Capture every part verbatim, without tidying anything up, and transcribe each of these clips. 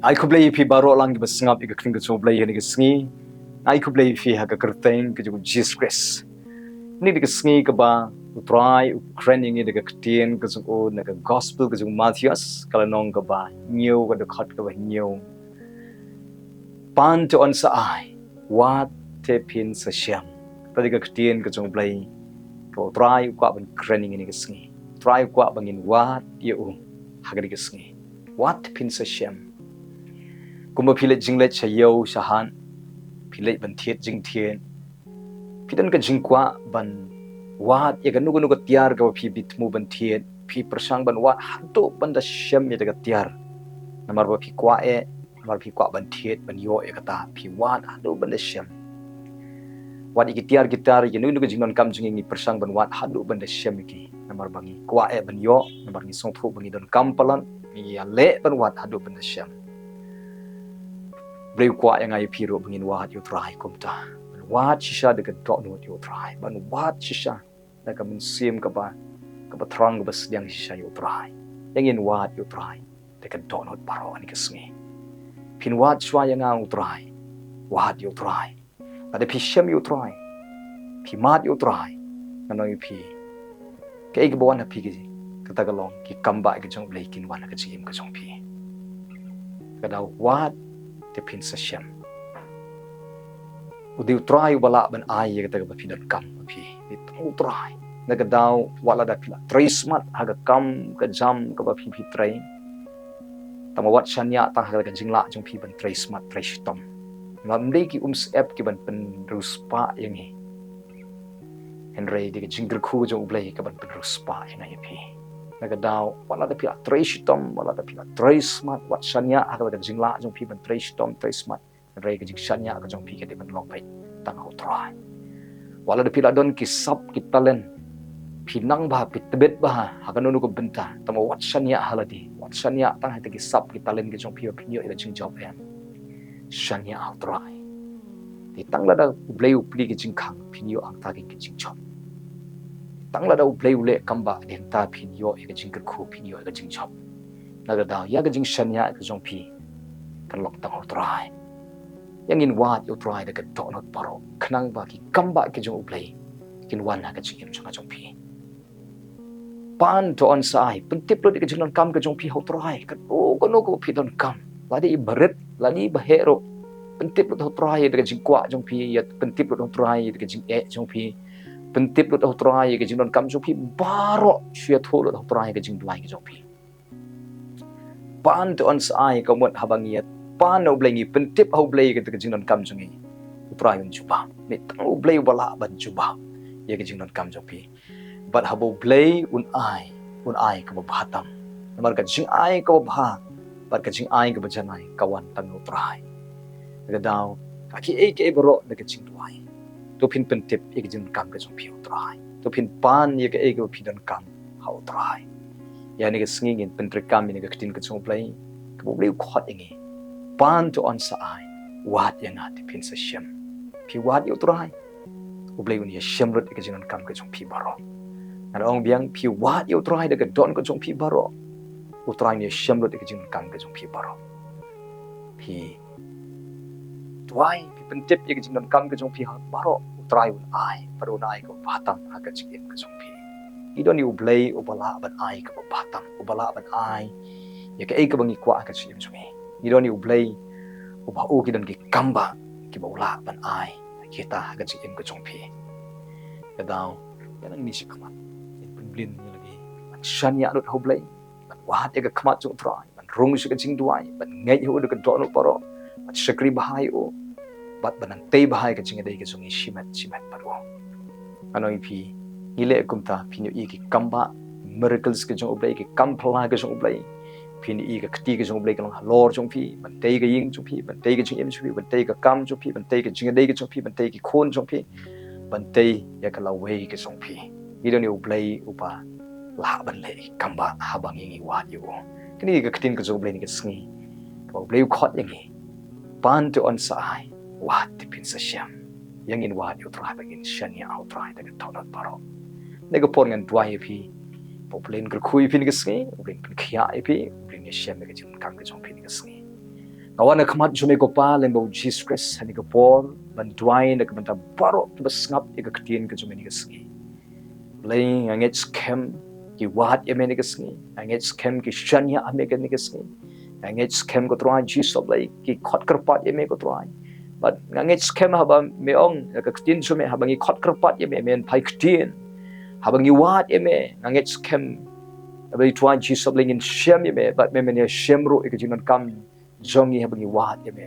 Ai khublei ïa phi baroh lang kiba sngap ïa ka ktien ka jong U Blei ha kane ka sngi. Ai khublei ïa phi ha ka kyrteng ka jong U Jisu Khrist. Kane ka sngi kaba U Trai u kren ïa ngi da ka ktien ka jong u na ka gospel ka jong u Mathaios, ka lynnong kaba hynñiew, ka dkhot kaba hynñiew. Pan te yn sa ai, wad te phin sa shem. Kata ka ktien ka jong U Blei kaba U Trai u kwah ban kren ïa ngi ha kane ka sngi. U Trai u kwah ba ngin wad ïa u ha kane ka sngi. Wad te phin sa shem. Kumba phi leit jingleit sha ïew sha hat, phi leit ban thied jingthied, phi don ka jingkwah ban wad ïa kano kano ka tiar kaba phi bithmu ban thied. Phi pyrshang ban wad haduh ban da shem ïa kata ka tiar. Namar ba phi kwah eh, namar phi kwah ban thied, ban ïoh ïa kata, phi wad haduh ban da shem. Wad ïa ki tiar ki tar, ïa kino kino ka jingdonkam jong ngi, ngi pyrshang ban wad haduh ban da shem ïa ki. Namar ba ngi kwah eh ban ïoh, namar ngi sngewthuh ba ngi donkam palat, ngi ïaleh ban wad haduh ban da shem. U Blei u kwah ïa nga ïa phi ruh ba ngin wad ïa U Trai kumta. Ban wad shisha da ka dohnud ïa U Trai. Ban wad shisha da ka mynsiem kaba, kaba thrang, kaba sdiang shisha ïa U Trai. Ïa ngin wad ïa U Trai da ka dohnud baroh ha kane ka sngi. Phin wad shuwa ïa nga, U Trai. Wad ïa U Trai. Lada phi shem ïa U Trai, phi mad ïa U Trai, ngan ong ïa phi, kaei kaba wan ha phi, kata ka long ki kambah ka jong U Blei kin wan ha ka jingim ka jong phi. Ka daw wad te phin sa shem. U dei U Trai uba lah ban ai ïa kata kaba phi donkam ha phi. Dei tang U Trai. Na ka daw wat lada phi la trei smat ha ka kam ka jam kaba phi, phi trei, tang ba wat shaniah tang ha ka jinglah jong phi ban trei smat, trei shitom. Namar ym dei ki umsyep ki ban pynriewspah ïa ngi, hynrei dei ka jingkyrkhu jong U Blei ka ban pynriewspah ïa nga ïa phi. Na ka daw wat lada phi la trei shitom, wat lada phi la trei smat, wat shaniah ha ka jinglah jong phi ban trei shitom, trei smat, hynrei ka jingshaniah ka jong phi ka dei ban long beit tang ha U Trai. Wat lada phi la don ki sap ki talent, phi nang bha, phi tbit bha ha kano kano ka bynta, tang ba wat shaniah ha lade, wat shaniah tang ha kita ki sap ki talent ka jong phi ba phin ïoh ïa ka jingjop, em. Shaniah ha U Trai. Te tang lada U Blei u plie ka jingkhang, phin ïoh hangta ka jingjop. Tang lada U Blei u leh kambah, te hangta phin ïoh ïa ka jingkyrkhu, phin ïoh ïa ka jingjop. Na ka daw ïa ka jingshaniah ka jong phi kan long tang ha U Trai. Ïa ngin wad ïa U Trai da ka dohnud baroh, khnang ba ki kambah ki jong U Blei kin wan ha ka jingim jong nga jong phi. Pan te yn sa ai, pyntip lut ïa ka jingdonkam ka jong phi ha U Trai, kano kano kaba phi donkam. Lada i barit, lada i baheh ruh, pyntip lut ha U Trai da ka jingkwah jong phi, ïa pyntip lut ha U Trai da ka jingeh jong phi. Pyntip lut ha U Trai ïa ka jingdonkam jong phi baroh, shu ïathuh lut ha U Trai ïa ka jingduwai ka jong phi. Pan te yn sa ai, ka mut haba ngi ïapan na U Blei, ngi pyntip ha U Blei kata ka jingdonkam jong ngi, U Trai un jubab. Dei tang U Blei uba lah ban jubab ïa ka jingdonkam jong phi. Bad haba U Blei un ai, un ai kaba bha tam. Namar ka jingai kaba bha bad ka jingai kaba janai ka wan tang na U Trai. Ka daw, ka kiei kiei baroh da ka jingduwai, to phin pyntip ïa ka jingdonkam ka jong phi ha U Trai. To phin pan ïa kaei kaba phi donkam ha U Trai. Ïa kane ka sngi ngin pyntreikam ïa kane ka ktien ka jong U Blei, kaba U Blei u khot ïa ngi. Pan te yn sa ai, wad ïa nga te phin sa shem. Phi wad ïa U Trai, U Blei un ïashem lut ïa ka jingdonkam ka jong phi baroh. Ngan ong biang, phi wad ïa U Trai da ka dohnud ka jong phi baroh, U Trai un ïashem lut ïa ka jingdonkam ka jong phi baroh. Phi duwai, phi pyntip ïa ka jingdonkam ka jong phi ha baroh, U Trai un ai, bad un ai kaba bha tam ha ka jingim ka jong phi. Ngi don ïa U Blei uba lah ban ai kaba bha tam, uba lah ban ai ïa kaei kaba ngi kwah ha ka jingim jong ngi. Ngi don ïa U Blei uba ha u ki don ki kambah kiba u lah ban ai kita ha ka jingim ka jong phi. Ka daw, ïa nang ni shi khmat, ïa pynblin ïa lade, ban shaniah lut ha U Blei, ban wad ïa ka khmat jong U Trai, ban rung sha ka jingduwai, ban ngeit ha u da ka dohnud baroh, ban shakri bha ïa u, bad ban nang tei bha ïa ka jingïadei ka jong ngi shimet shimet bad u. Ngan ong ïa phi, ngi leh kumta, phin ïohi ki kambah, miracles ka jong U Blei, ki kam phylla ka jong U Blei. Phin ïohi ka kti ka jong U Blei ka long halor jong phi, ban tei ka ïing jong phi, ban tei ka jingim jong phi, ban tei ka kam jong phi, ban tei ka jingïadei ka jong phi, ban tei ki khun jong phi, ban tei ïa ka lawei ka jong phi. Ngi don ïa U Blei uba lah ban leh ki kambah haba ngi, ngi wad ïa u. Kane ka ktien ka jong U Blei ha kane ka sngi, kaba U Blei u khot ïa ngi. Pan te yn sa ai, wad te phin sa shem. Ïa ngin wad ïa U Trai, ba ngin shaniah ha U Trai da ka dohnud baroh. Ha kane ka por ngan duwai ïa phi, ba U Blei un kyrkhu ïa phi ha kane ka sngi, U Blei un pynkhiah ïa phi, U Blei un ïashem ïa ka jingdonkam ka jong phi ha kane ka sngi. Nga wan ha khmat jong me ko Pa lyngba u Jisu Khrist ha kane ka por ban duwai na ka bynta baroh kiba sngap ïa ka ktien ka jong me ha kane ka sngi. Blei, nga ngeit skhem ki wad ïa me ha kane ka sngi. Nga ngeit skhem ki shaniah ha me ha kane ka sngi. Nga ngeit skhem ko Trai Jisu Blei ki khot kyrpad ïa me ko Trai. Bad nga ngeit skhem haba me ong ïa ka ktien jong me, haba ngi khot kyrpad ïa me, men phai ktien. Haba ngi wad ïa me, nga ngeit skhem haba i Trai Jisu Blei ngin shem ïa me, bad me men ïa shem ruh ïa ka jingdonkam jong ngi haba ngi wad ïa me.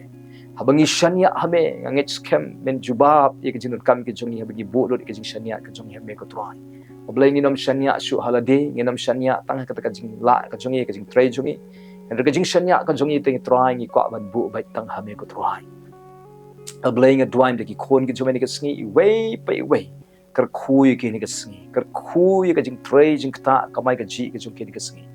Haba ngi shaniah ha me, nga ngeit skhem men jubab ïa ka jingdonkam ka jong ngi haba ngi buh lut ïa ka jingshaniah ka jong ngi ha me ko Trai. Ko Blei, ngin ym shaniah shuh ha lade, ngin ym shaniah tang ha kata ka jinglah ka jong ngi, ka jingtrei jong ngi. Hynrei ka jingshaniah ka jong ngi te Trai ngi kwah ban buh beit tang ha me ko Trai. Ko Blei, nga duwai ïa ki khun ki jong me ha kane ka sngi, iwei pa iwei. Kyrkhu ïa ki ha kane ka sngi. Kyrkhu ïa ka jingtrei jingktah kamai kajih ka jong ki ha kane ka sngi.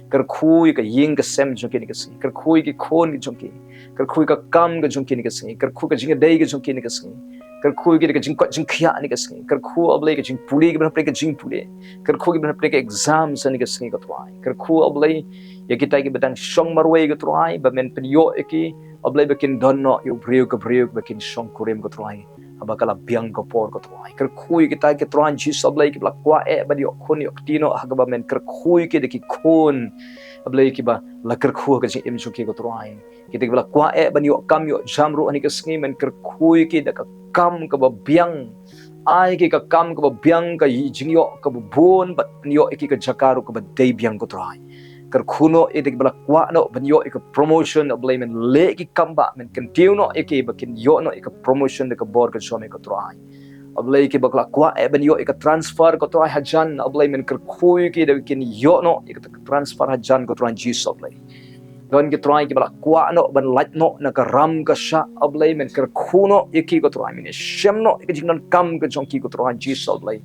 Kyrkhu ïa ka ïing ka sem jong ki ha kane ka sngi. Kyrkhu ïa ki khun ki jong ki. Kyrkhu ïa ka kam ka jong ki ha kane ka sngi. Kyrkhu ka jingïadei ka jong ki ha kane ka sngi. Kyrkhu ïa ki da ka jingkoit jingkhiah ha kane ka sngi. Kyrkhu, O Blei, ka jingpule, kiba hapdeng ka jingpule. Kyrkhu kiba hapdeng ka exam ha kane ka sngi ko Trai. Kyrkhu, O Blei, ïa kita kiba dang shong marwei ko Trai, ba men pynïoh ïa ki, O Blei, ba kin don noh ïa u briew ka briew ba kin shong kurim ko Trai. Haba ka la biang ka por ko Trai. Kyrkhu ïa kita ki Trai Jisu Blei kiba la kwah eh ban ïoh khun ïoh kti noh ha kaba men kyrkhu ïa ki da ki khun. Blei, kiba la kyrkhu ha ka jingim jong ki ko Trai. Kita kiba la kwah eh ban ïoh kam ïoh jam ruh ha kane ka sngi men kyrkhu ïa ki da ka kam kaba biang. Ai ki ka kam kaba biang, ka jingïoh kaba bun, bad pynïoh ïa ki ka jaka ruh kaba dei biang ko Trai. Kyrkhu noh ïa ki ba la kwah noh ban ïoh ïa ka promotion, O Blei, men leh ki kam ba men kyntiew noh ïa ki ba kin ïoh noh ïa ka promotion da ka bor ka jong me ko Trai. O Blei, kiba la kwah eh ban ïoh ïa ka transfer ko Trai hajan, O Blei, men kyrkhu ïa ki da kin ïoh noh ïa ka transfer hajan ko Trai Jisu Blei. Don ki Trai kiba la kwah noh ban lait noh na ka ram ka shah, O Blei, men kyrkhu noh ïa ki ko Trai, men shem noh ïa ka jingdonkam ka jong ki ko Trai Jisu Blei.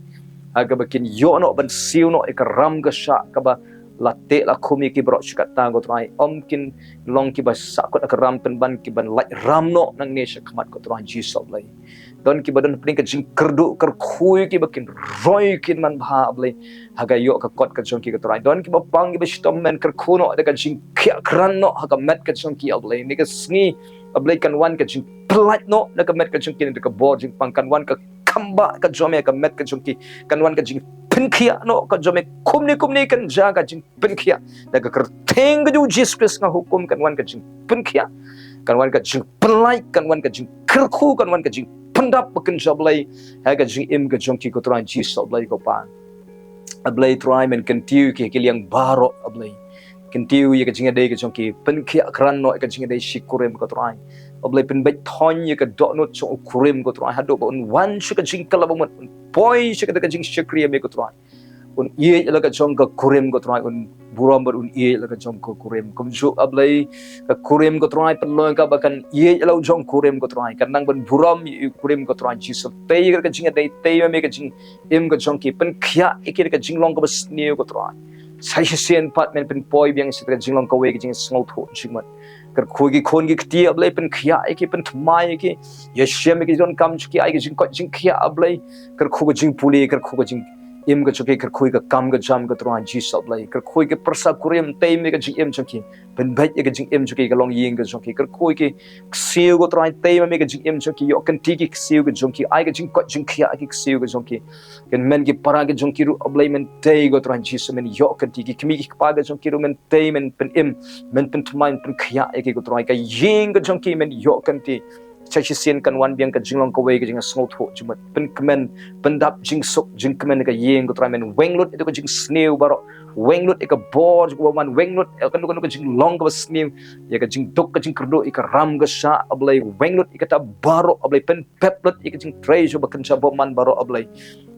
Ha kaba kin ïoh noh ban siew noh ïa ka ram ka shah kaba la teh la khum ïa ki baroh shi katta ko Trai. Ym kin long kiba sahkut ha ka ram pynban, kiban lait ram noh nangne sha khmat ko Trai Jisu Blei. Don kiba don hapdeng ka jingkyrduh kyrkhu ïa ki ba kin roi kin manbha, O Blei, ha ka ïoh ka kot ka jong ki ko Trai. Don kiba pang kiba shitom, men kyrkhu noh da ka jingkhiah krat noh ha ka met ka jong ki, O Blei. Ha kane ka sngi, O Blei, kan wan ka jingpyllait noh na ka met ka jong ki, na ka bor jingpang, kan wan ka kam ba ka jong me ha ka met ka jong ki, kan wan ka jingpynkhiah noh ka jong me, kumne kumne kan jia ka jing pynkhiah. Da ka kyrteng ka jong u Jisu Khrist nga hukum, kan wan ka jingpynkhiah, kan wan ka jingpyllait, kan wan ka jingkyrkhu, kan wan ka jingpyndap ba kynja, Blei, ha ka jingim ka jong ki ko Trai Jisu Blei ko Pa. A Blei Trai, men kyntiew ïa ki ha ki liang baroh, A Blei. Kyntiew ïa ka jingïadei ka jong ki, pynkhiah krat noh ïa ka jingïadei shi kurim ko Trai. A Blei, pynbeit thoiñ ïa ka dohnud jong u kurim ko Trai, haduh ba un wan sha ka jingkylla bamut, un poi sha ka, ka jingshakri ïa me ko Trai. Un ïeit la ka jong ka kurim ko Trai, un burom bad un ïeit la ka jong ka kurim. Kumjuh, A Blei, ka kurim ko Trai, pynlong ka ba kan ïeit la u jong kurim ko Trai, kan nang ban burom ïa u kurim ko Trai Jisu. Tei ka jingïadei, tei ma me ka jingim ka jong ki, pynkhiah ïa ki da ka jinglong kaba sniew ko Trai. Sa shisien pat men pynpoi biang sha ka jinglong kawei, ka jingsngewthuh jingmut. Kyrkhu ïa ki khun ki kti, A Blei, pynkhiah ïa ki, pynthymmai ïa ki. Ïashem ïa ki jingdonkam jong ki, ai ka jingkoit jingkhiah, A Blei. Kyrkhu ka jingpule, kyrkhu ka jing im ka jong ki, kyrkhu ïa ka kam ka jam ko Trai Jisu Blei. Kyrkhu ïa ki pyrsa kurim, tei ma me ka jingim jong ki. Pynbeit ïa ka jingim jong ki, ka longïing ka jong ki. Kyrkhu ïa ki ksiew ko Trai, tei ma me ka jingim jong ki. Ïoh kynti ki ksiew ka jong ki. Ai ka jingkoit jingkhiah ïa ki ksiew ka jong ki. Kin men ki para ka jong ki ruh, A Blei, men tei ko Trai Jisu, men ïoh kynti ki kmie ki kpa ka jong ki ruh, men tei, men pynim, men pynthymmai, men pynkhiah ïa ki ko Trai. Ka ïing ka jong ki men ïoh kynti. Sa shisien kan wan biang ka jinglong kawei, ka jingsngewthuh jingmut, pynkmen, pyndap jingsuk jingkmen ka ïing ko Trai, men weng lut ïa ka jingsniew baroh, weng lut ïa ka bor jong ka bymman, weng lut ïa kano kano ka jinglong kaba sniew, ïa ka jingduk ka jingkyrduh, ïa ka ram ka shah, A Blei, weng lut ïa kata baroh, A Blei, pynpep lut ïa ka jingtrei jong ba kynja bymman baroh, A Blei.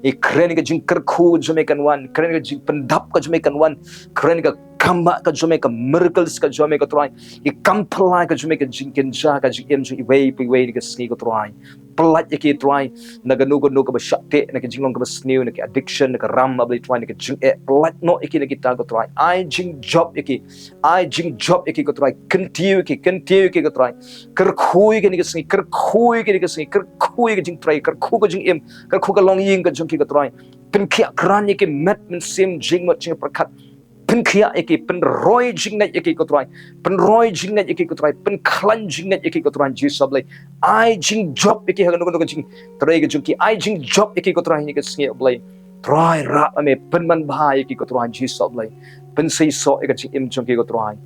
Ïa kren ka jingkyrkhu ka jong me kan wan, kren ka jingpyndap ka jong me kan wan, kren ka kambah ka jong me, ka miracles ka jong me ko Trai. Ïa kam phylla ka jong me, ka jingkynja, ka jingim jong iwei pa iwei ha kane ka sngi ko Trai. Pyllait ïa ki Trai, na kano kano kaba shah teh, na ka jinglong kaba sniew, na ka addiction, na ka ram, A Blei Trai, na ka jingeh, pyllait noh ïa ki na kita ko Trai. Ai jingjop ïa ki, ai jingjop ïa ki ko Trai. Kyntiew ïa ki, kyntiew ïa ki ko Trai. Kyrkhu ïa ki ha kane ka sngi, kyrkhu ïa ki ha kane ka sngi, kyrkhu ïa ka jingtrei, kyrkhu ka jingim, kyrkhu ka longïing ka jong ki ko Trai. Pynkhiah krat ïa ki met mynsiem jingmut jingpyrkhat. pynkhiah ïa ki, pynroi jingngeit ïa ki ko Trai, pynroi jingngeit ïa ki ko Trai, pynkhlaiñ jingngeit ïa ki ko Trai Jisu Blei. Ai jingjop ïa ki ha kano kano ka jingtrei ka jong ki, ai jingjop ïa ki ko Trai ha kane ka sngi Blei. Trai, rah ma me, pynmanbha ïa ki ko Trai Jisu Blei. Pynseisoh ïa ka jingim jong ki ko Trai.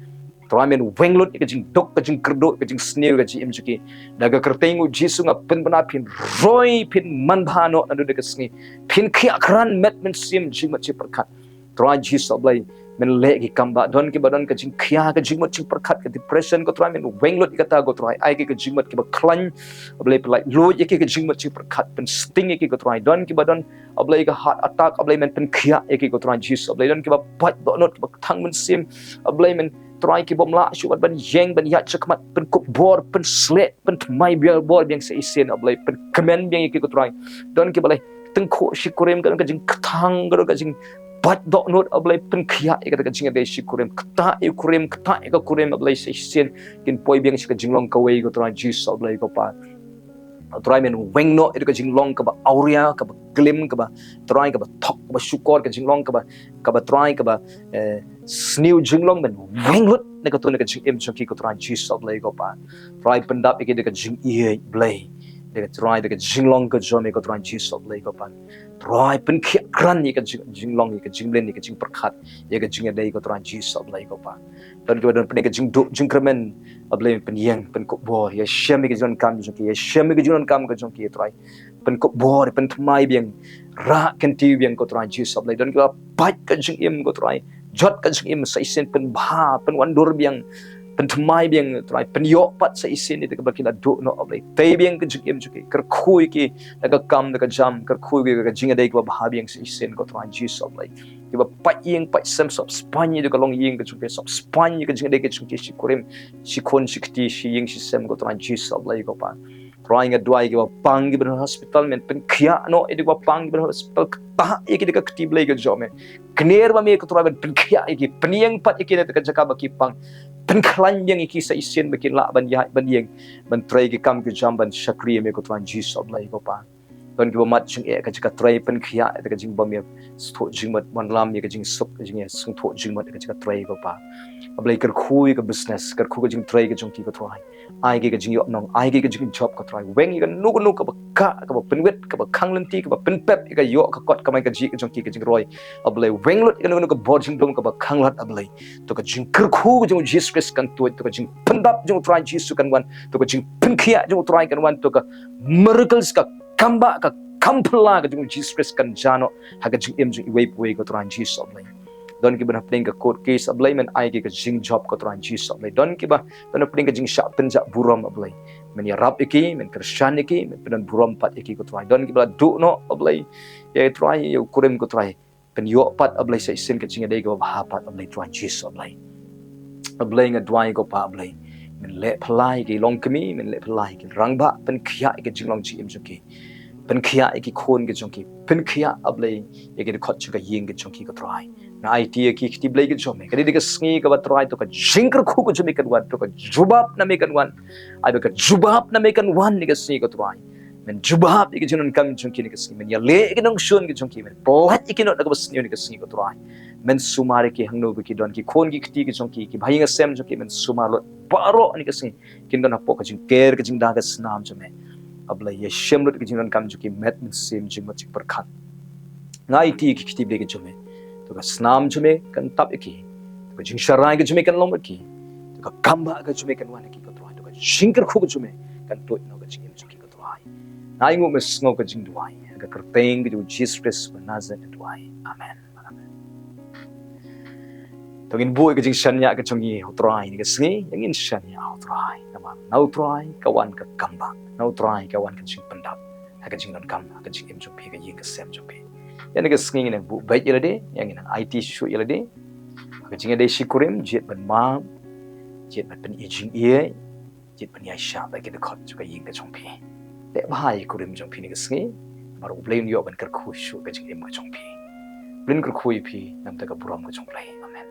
Trai, men weng lut ïa ka jingduk, ka jingkyrduh, ka jingsniew, ka jingim jong ki. Da ka kyrteng u Jisu nga pynbna, pynroi, pynmanbha noh naduh kane ka sngi. Pynkhiah krat met mynsiem jingmut jingpyrkhat. Trai Jisu Blei, men leh ki kam ba don kiba don ka jingkhia, ka jingmut jingpyrkhat, ka depression ko Trai, men weng lut ïa kata ko Trai. Ai ki ka jingmut kiba khlaiñ, Blei, pynlait luid ïa ki ka jingmut jingpyrkhat, pynsting ïa ki ko Trai. Don kiba don, Blei, ka heart attack, Blei, men pynkhiah ïa ki ko Trai Jisu Blei. Don kiba bad dohnud, kiba kthang mynsiem, Blei, men Trai, ki bym lah shuh ban ïeng ban ïaid shakhmat, pynkup bor, pynsleh, pynthymmai biang bor biang sa shisien, Blei, pynkmen biang ïa ki ko Trai. Don kiba leh tyngkhuh shi kurim, ka don ka jingkthang, ka don ka jing bad dohnud, Blei, pynkhiah ïa kata ka jingïadei shi kurim, ktah ïa u kurim, ktah ïa ka kurim, Blei, sa shisien kin poi biang sha ka jinglong kawei ko Trai Jisu Blei ko Pa. Trai, men weng noh ïa ka jinglong kaba awria, kaba klim, kaba Trai, kaba thok, kaba shukor, ka jinglong kaba, kaba Trai, kaba, eh, sniew jinglong, men weng lut na katto katne ka jingim jong ki ko Trai Jisu Blei ko Pa. Trai, pyndap ïa ki da ka jingïeit Blei, da ka Trai, da ka jinglong ka jong me ko Trai Jisu Blei ko Pa. Trai, pynkhiah krat ïa ka jing, jinglong, ïa ka jingmlien, ïa ka jingpyrkhat, ïa ka jingïadei ko Trai Jisu Blei ko Pa. Don kiba don pynïeng ka jingduh jingkyrmen, Blei, pynïeng, pynkup bor, ïashem ïa ka jingdonkam jong ki, ïashem ïa ka jingdonkam ka jong ki Trai. Pynkup bor, pynthymmai biang, rah kyntiew biang ko Trai Jisu Blei. Don kiba pait ka jingim ko Trai, jot ka jingim sa shisien, pynbha, pynwandur biang, pynthymmai biang Trai, pynïoh pat sa shisien ïa kaba ki la duh noh Blei. Tei biang ka jingim jong ki, kyrkhu ïa ki da ka kam da ka jam, kyrkhu ïa ki da ka jingïadei kaba bha biang sa shisien ko Trai Jisu Blei. Kiba pait ïing pait sem, sop spaiñ ïa ka longïing ka jong ki, sop spaiñ ïa ka jingïadei ka jong ki shi kurim, shi khun shi kti, shi ïing shi sem ko Trai Jisu Blei ko Pa. Trai, nga duwai kiba pang kiba don hospital, men pynkhiah noh ïa kiba pang kiba don hospital, ktah ïa ki da ka kti Blei ka jong me. Kner ma me ko Trai ban pynkhiah ïa ki, pynïeng pat ïa ki na ka jaka ba ki pang. Pynkhlaiñ biang ïa ki sa shisien ba kin lah ban ïaid ban ïeng, ban trei ki kam ki jam, ban shakri ïa me ko Trai Jisu Blei ko Pa. Don kiba mad jingeh ha ka jaka trei, pynkhiah ïa ka jingbym ïasngewthuh jingmut, wanlam ïa ka jingsuk, ka jingïasngewthuh jingmut ha ka jaka trei ko Pa. Blei, kyrkhu ïa ka business, kyrkhu ka jingtrei ka jong ki ko Trai. Ai ki ka jingïohnong, ai ki ka jingjop ko Trai. Weng ïa kano kano kaba kah, kaba pynwit, kaba khang lynti, kaba pynpep ïa ka ïoh ka kot kamai kajih ka jong ki, ka jingroi. Blei, weng lut ïa kano kano ka bor jingdum kaba khang lad Blei. To ka jingkyrkhu ka jong u Jisu Khrist kan tuid, to ka jingpyndap jong u Trai Jisu kan wan, to ka jingpynkhiah jong u Trai kan wan, to ka miracles, ka kambah, ka kam phylla ka jong u Jisu Khrist kan jia noh ha ka jingim jong iwei pa iwei ko Trai Jisu Blei. Don kiba na pdeng ka court case Blei, men ai ki ka jingjop ko Trai Jisu Blei. Don kiba na pdeng ka jingshah pynjah burom Blei, men ïarap ïa ki, men kyrshan ïa ki, men pyndon burom pat ïa ki ko Trai. Don kiba la duh noh Blei, ïa Trai, ïa u kurim ko Trai, pynïoh pat Blei sa shisien ka jingïadei kaba bha pat Blei Trai Jisu Blei. Blei, nga duwai ko Pa Blei, men leh phylla ïa ki longkmie, men leh phylla ïa ki rangbah, pynkhiah ïa ka jinglong jingim jong ki, pynkhiah ïa ki khun ki jong ki, pynkhiah Blei ïa ki dkhot jong ka ïing ki jong ki ko Trai. Nga aiti ïa ki kti Blei ki jong me, ka dei ka sngi kaba Trai, to ka jingkyrkhu ka jong me kan wan, to ka jubab na me kan wan. Ai ba ka jubab na me kan wan ha ka sngi ko Trai. Men jubab ïa ka jingdonkam jong ki ha ka sngi, men ïaleh ïa ka nongshun ka jong ki, men pynlait ïa ki noh na kaba sniew ha ka sngi ko Trai. Men sumar ïa ki hangno ba ki don, ki khun ki kti ki jong ki, ki bahaïing hasem jong ki, men sumar lut baroh ha ka sngi. Kin don hapoh ka jingker ka jingda ka snam jong me. Blei, ïashem lut ïa ka jingdonkam jong ki met mynsiem jingmut jingpyrkhat. Nga aiti ïa ki kti Blei ki jong me, to ka snam jong me kan tap ïa ki, to ka jingsharai ka jong me kan long bad ki, to ka kambah ka jong me kan wan ha ki ko Trai, to ka jingkyrkhu ka jong me kan tuid noh ha ka jingim jong ki ko Trai. Nga ainguh, me sngew ka jingduwai ha ka kyrteng ka jong u Jisu Khrist uba Nasaret nga duwai. Amen. Amen. To ngin buh ïa ka jingshaniah ka jong ngi ha u Trai ha ka sngi, ïa ngin shaniah ha u Trai. Namar na u Trai ka wan ka kambah, na u Trai ka wan ka jingpyndap ha ka jingdonkam, ha ka jingim jong phi, ka ïing ka sem jong phi. Ïa kane ka sngi ngin nang buh beit ïa lade, ïa ngin nang aiti shuh ïa lade ha ka jingïadei shi kurim, jied ban map, jied ban pyni jingïeit, jied ban ïaishah bad ki dkhot jong ka ïing ka jong phi. Leh bha ïa ki kurim jong phi ha kane ka sngi, namar U Blei un ïoh ban kyrkhu shuh ka jingim ka jong phi. U Blei un kyrkhu ïa phi na ka bynta ka burom ka jong U Blei. Amen.